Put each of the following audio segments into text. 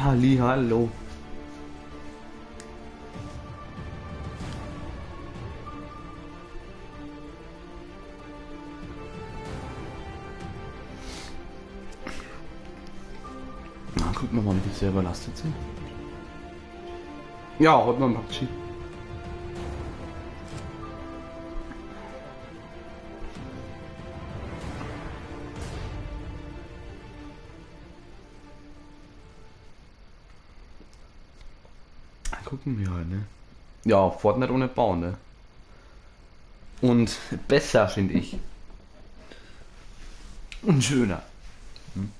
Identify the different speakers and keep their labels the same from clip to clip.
Speaker 1: Halli, hallo. Na, gucken wir mal, wie die sehr überlastet sind. Ja, heute mal ein PUBG. Gucken wir halt, ne? Ja, Fortnite ohne Bauen, ne? Und besser, finde ich. Und schöner. Hm?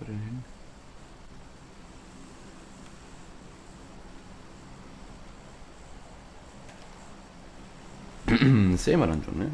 Speaker 1: Hin. Das sehen wir dann schon, ne?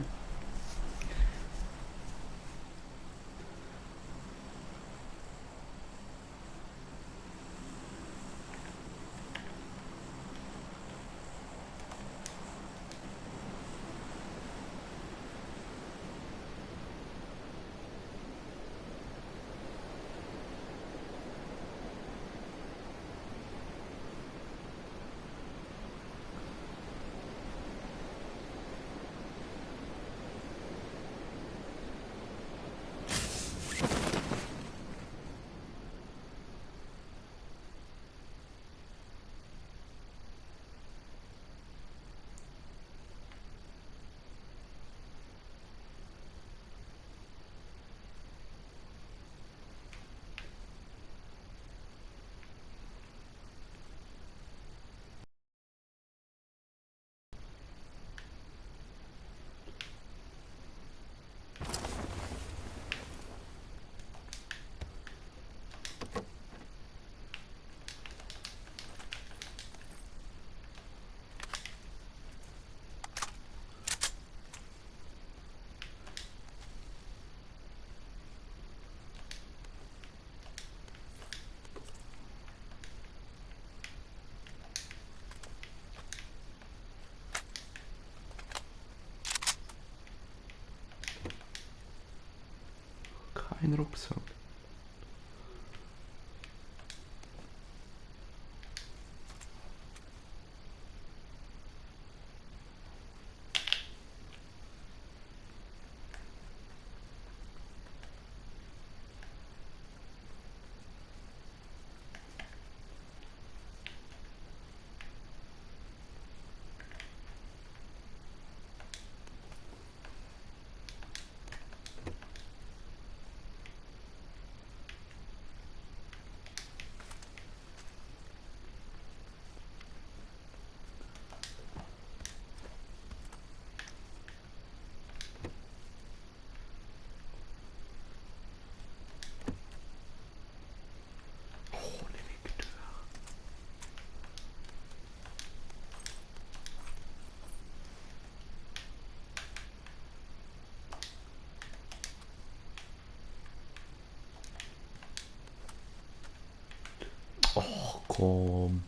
Speaker 1: Kein Rucksack. Och, komm.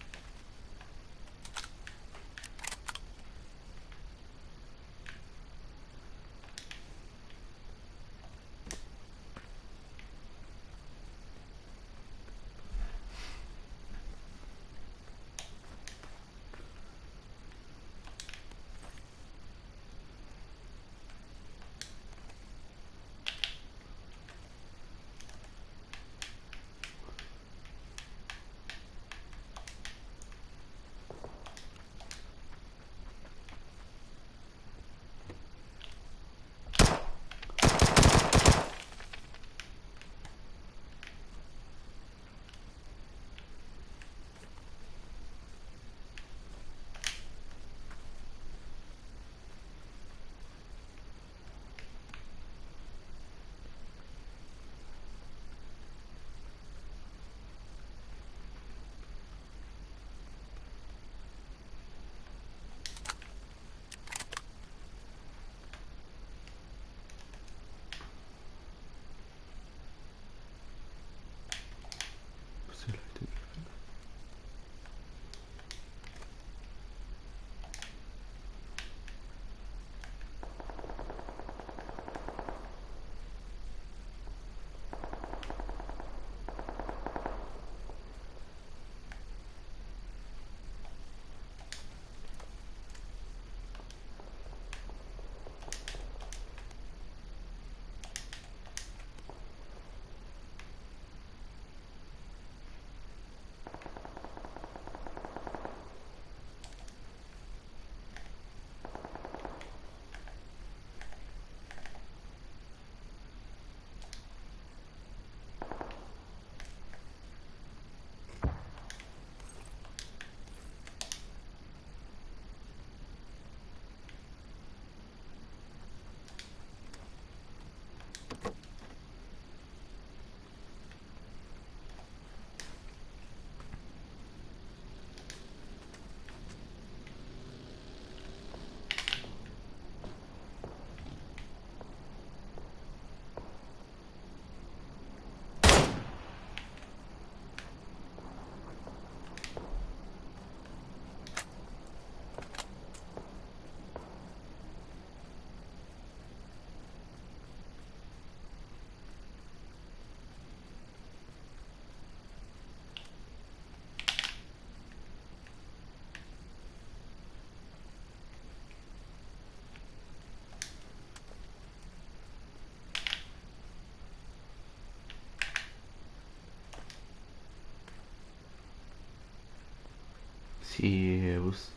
Speaker 1: Servus.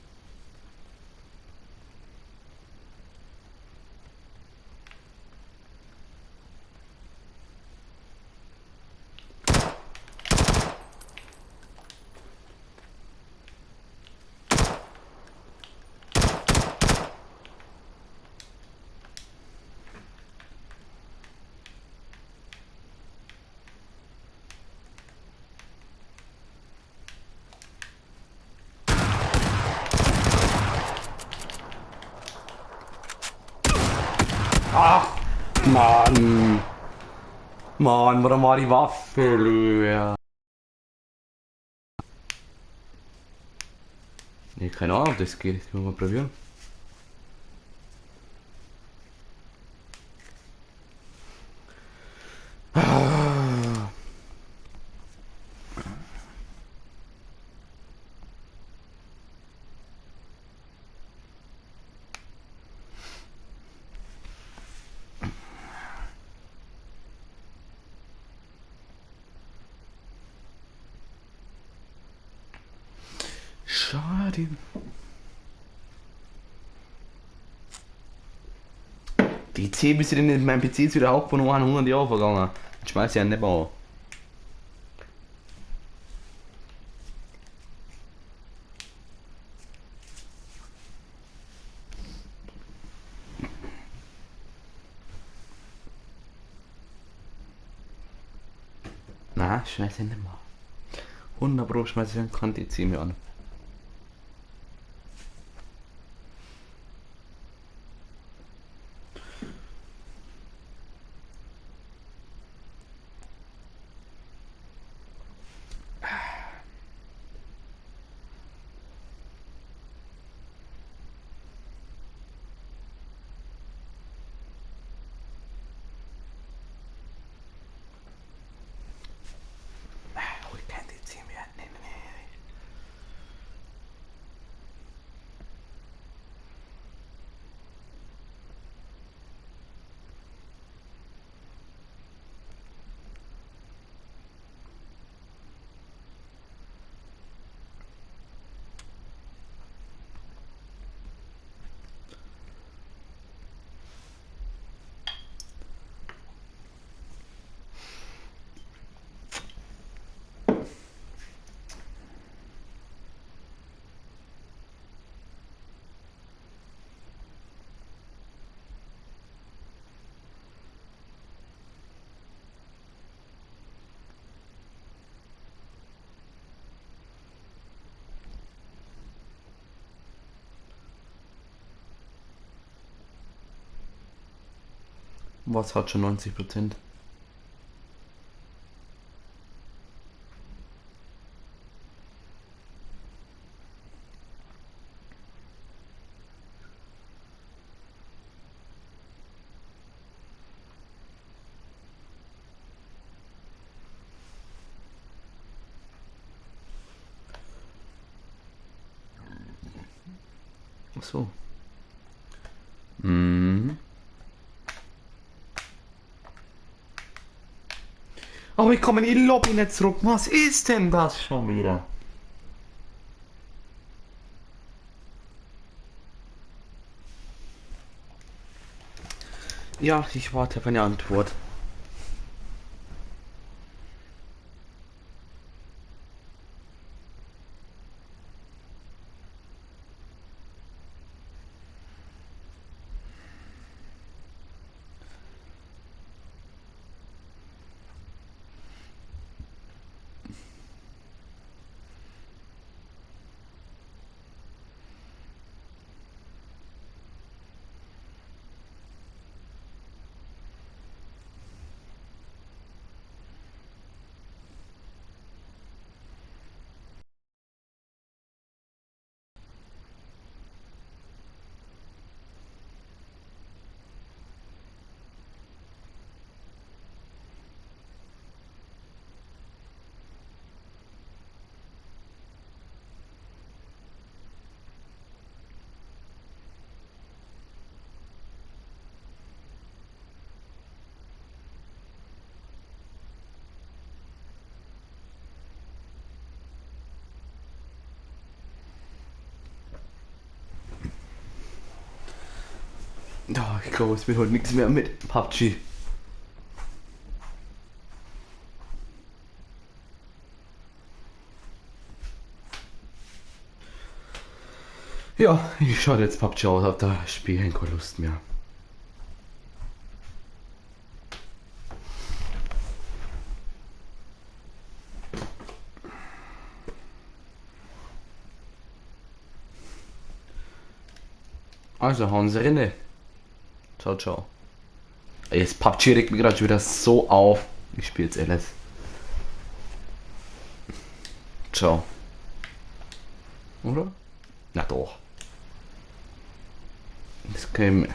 Speaker 1: Ach, Mann. Mann, warum war die Waffe leer? Nee, keine Ahnung, ob das geht. Das können wir mal probieren. Schade. Die C bis in mein PC ist wieder auch von 100 Jahren vergangen. Ich schmeiß ja nicht mehr an. Na, schmeiß ich nicht mehr. 100 Pro schmeiß ich kein DC mehr an. Was hat schon 90%? Ach so. Mhm. Aber ich komme in die Lobby nicht zurück. Was ist denn das schon wieder? Ja, ich warte auf eine Antwort. Ja, ich glaube, es wird heute nichts mehr mit PUBG. Ja, ich schalte jetzt PUBG aus, hab da spielen keine Lust mehr. Also, hauen Sie rinne. Ciao, ciao. Jetzt PUBG regt mich gerade schon wieder so auf. Ich spiele jetzt LS. Ciao. Oder? Na doch. Das käme.